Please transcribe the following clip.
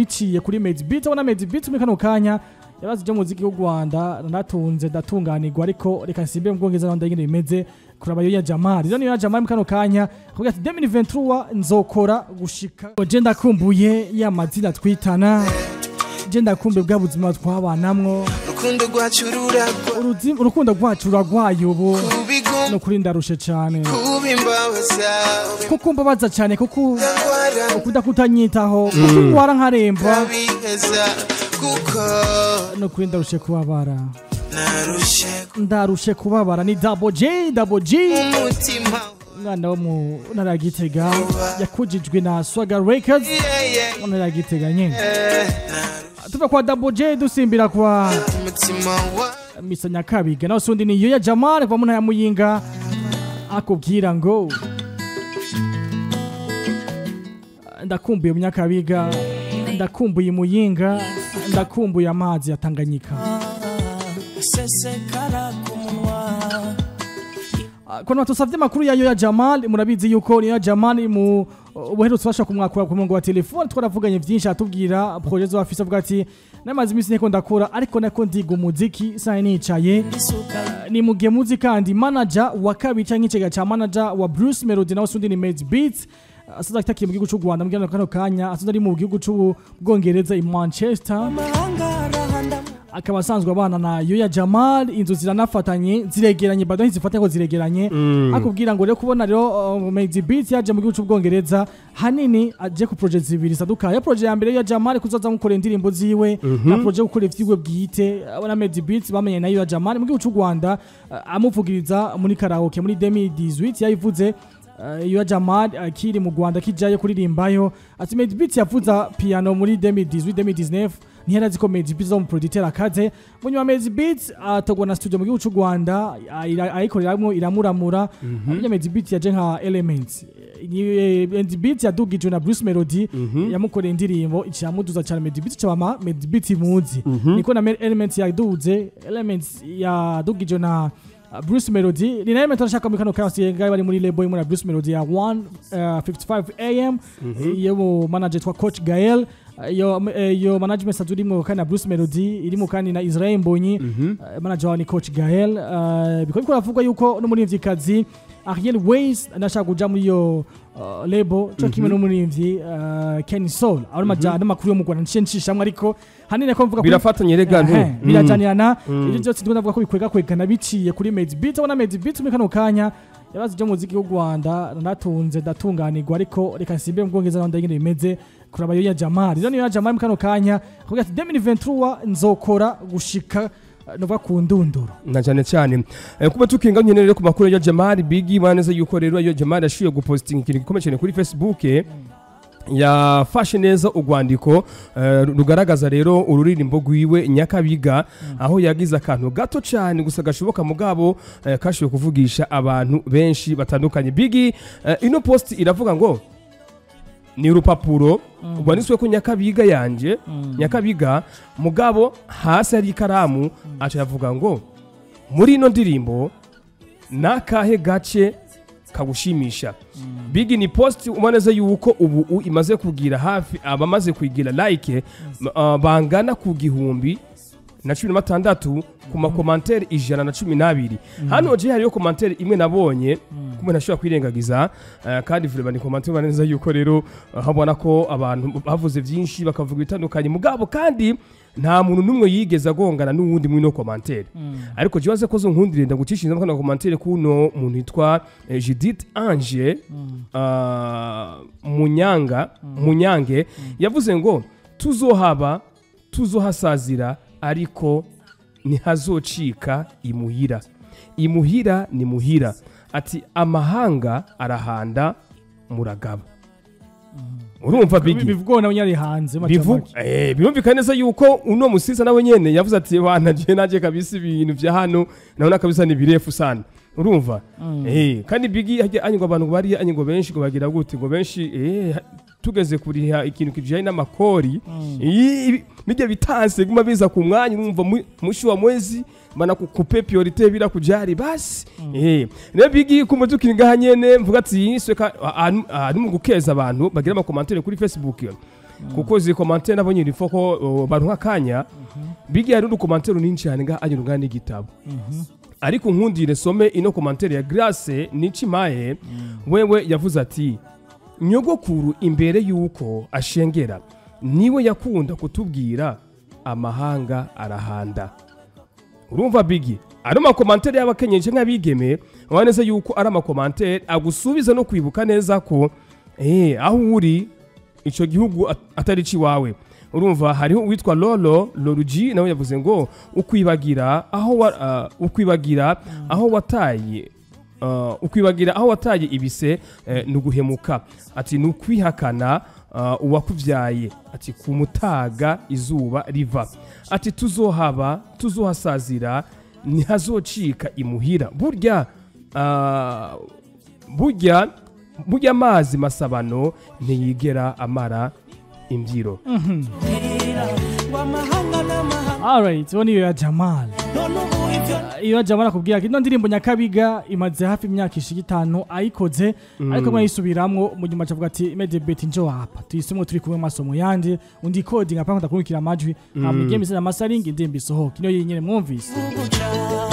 Biciye kuri Medbeat, abona Medbeat muri kano kanya yabaze ibyo muziki w'u Rwanda, ndatunze, ndatunganirwa, ariko reka nsimbe mu Bwongereza naho ndagende bimeze kuraba yo ya Jamal. Rero niyo ya Jamal muri kano kanya kuvuga ati 2023 nzokora gushika je ndakumbuye ya mazina twitana, je ndakumbuye bwa buzima twabanamwo. Urukundo rwacu ruragwa. Urukundo rwacu ruragwaye ubu. Kubiguma. No kuri ndarushe cane. Kubimbabaza. Kuko mbabaza cane, kuko Ndwara. ukunda kutanyitaho, kuko ngwara nkaremba. Kabiheza kuko No kuri ndarushe kubabara. Narushe. Ndarushe kubabara. Ni Double J, Double G. Umutima. Umwana wo mu ntara ya Gitega yakujijwe na Swaga Records mu ntara ya Gitega nyene. Tuva kwa Double J dusimbira kwa Umutima wa Mr Nyakabiga, nawe sundi ni Yoya Jamal kuva mu ntara ya Muyinga, akubwira ngo ndakumbuye Munyakabiga, ndakumbuye Muyinga, ndakumbuye amazi ya Tanganyika. Sesekara ku munwa. Kono tusavye makuru ya Yoya Jamal, murabizi yuko ni Yoya Jamal mu ubuherutse bashaka kumwakura ku murongo wa telefone, twaravuganye vyinshi, atubwira projet zo afise, avuga ati namaze iminsi nteko ndakora, ariko nako ndiga umuziki sane nicaye. Isuka. Ni mugihe muzi kandi manager wa kabiri canke icega ca manager wa Bruce Melody nawe sundi ni Made Beats, asaza atakiye mu gihugu c'u Rwanda mbwira kano kanya asaza ari mu gihugu c'u Bwongereza i Manchester. Amahanga arahanda. Akaba asanzwe abana na Yoya Jamal, inzu ziranafatanye, ziregeranye, bado ntizifatanye ko ziregeranye. Akubwira ngo rero kubona rero Made Beats yaje mu gihugu c'Ubwongereza hanini aje ku project zibiri zitandukanye: project ya mbere ya Jamal kuzoza mukora indirimbo ziwe, na project yo gukora ivyigwe bwite. Abona Made Beats bamenye na Yoya Jamal mu gihugu c'u Rwanda, amuvugiriza muri karaoke muri 2018 yayivuze. Yoya Jamal akiri mu Rwanda kijayo kuririmbayo, ati Made Beats yavuza piano muri 2018 2019, ntiyarazi ko Made Beats mu producteur akaze. Mu nyuma Made Beats atogwa na studio mu gihugu c'u Rwanda, ayikoreramwo iramuramura. Burya Made Beats yaje nka Elements. Made Beats yadugijwe na Bruce Melody, yamukoreye indirimbo icyamuduza cyane. Made Beats cabama Made Beats muzi niko na Elements yaduze. Elements yadugijwe na Bruce Melody, ni na Element arashaka muri kano kanya ngaye bari muri label imwe na Bruce Melody ya 1:55 AM, iyo mu manager twa Coach Gael. Iyo management sanzwe irimo kandi na Bruce Melody, irimo kandi na Israel Mbonyi. Manager wawe ni Coach Gael. Bikaba bikora avugwa yuko n'umuririmvyikazi Ariel Ways ndashaka kuja muri iyo label cyo kimwe n'umuririmvyi Kenny Soul. Aho majana n'amakuru yo mu Rwanda nciye ncishamwe, ariko hanini ko mvuga kuri Birafatanye rega ntu. Ehe, birajanirana. Ibyo byose ndimo ndavuga ko bikwega kwegana biciye kuri Made Beat. Abona Made Beat muri kano kanya yabaze ibyo muziki w'u Rwanda, ndatunze, ndatunganirwa, ariko reka nsimbe mu Bwongereza naho ndagende bimeze kuraba Yoya Jamal. Rero niyo ya Jamal muri kano kanya kuvuga ati 2023 nzokora gushika nova ku ndunduro. Na cyane cyane kuba tukinga nyene rero ku makuru ya Jamal Biggie, baneza yuko rero yo Jamal yashuye gupostinga ikintu gikomeye cyane kuri Facebook, yafashe neza urwandiko rugaragaza rero ururirimbo rwiwe Nyakabiga, aho yagize akantu gato cyane gusa gashoboka mugabo kashoboye kuvugisha abantu benshi batandukanye. Biggie, ino post iravuga ngo ni urupapuro rwanditswe ko Nyakabiga yanje, Nyakabiga, mugabo hasi hari ikaramu, aca yavuga ngo muri ino ndirimbo nakahe gace kagushimisha? Bigi, ni post uboneza yuko ubu imaze kugira hafi abamaze kugira like bangana ku 1016 ku ma commentaires 112. Hano je hariyo commentaire imwe nabonye kumwe ntashobora kwirengagiza, kandi vraiment ni commentaire ubona neza yuko rero habona ko abantu bavuze byinshi, bakavuga ibitandukanye, mugabo kandi nta muntu n'umwe yigeze agongana n'uwundi muri no commentaire. Ariko jibaze ko zo nkundire ndagucishinza kano commentaire kuno muntu yitwa Judith Ange Munyanga Munyange, yavuze ngo tuzohaba tuzohasazira, ariko ntihazocika imuhira, imuhira ni muhira, ati amahanga arahanda muragaba. Urumva Bigi? Bivugwa nawe nyari hanze. Bivu birumvikana neza yuko uno musisa nawe nyene yavuze ati bana je naje kabisa ibintu vya hano naona kabisa ni birefu sana. Urumva kandi Bigi hajya anywa abantu bari anywa benshi ngo bagira gute, ngo benshi tugeze kuriha ikintu kijanye n'amakori, bijya bitanse guma biza ku mwanya, urumva mushi wa mwezi bana kukupe priorité bila kujari basi. Rero Bigi kumbe tukiri ngaha nyene mvuga ati sweka ari mu gukeza abantu bagira ama commentaire kuri Facebook. Kuko izi commentaire nabo nyine ifo ko baronka akanya. Bigi, hari uducommentaire runini cyane nga agira ungana n'igitabo, ariko nkundire some ino commentaire ya Grace Nichimaye. Wewe yavuze ati: "Nyogokuru imbere yuko ashengera niwe yakunda kutubwira amahanga arahanda." Urumva Bigi, ari amacommentaire y'abakenyeje nk'abigeme, ubona neza yuko ari amacommentaire agusubiza no kwibuka neza ko aho uri icyo gihugu atari icy'iwawe. Urumva hariho uwitwa Lolo Loruji, nawe yavuze ngo ukwibagira aho wataye ibise ni uguhemuka, ati ni ukwihakana uwakubyaye, ati ku mutaga izuba riva, ati tuzohaba tuzohasazira ntihazocika imuhira. Burya burya amazi masabano ntiyigera amara imbyiro. Wamahanga n'amahanga. Alright, uwo niyo ya Jamal. None ubu ivyo Iyo Jamal akubwira ko ino ndirimbo Nyakabiga imaze hafi imyaka ishika 5 ayikoze, ariko mwe yisubiramwo mu nyuma acavuga ati: "Medebet njo hapa tuyisumwe turi kumwe masomo yandi undi coding apanga ndakurikira amajwi hama igeme na mastering indirimbo isohoka." Niyo yinyene mwumvise. Gihugu cawe.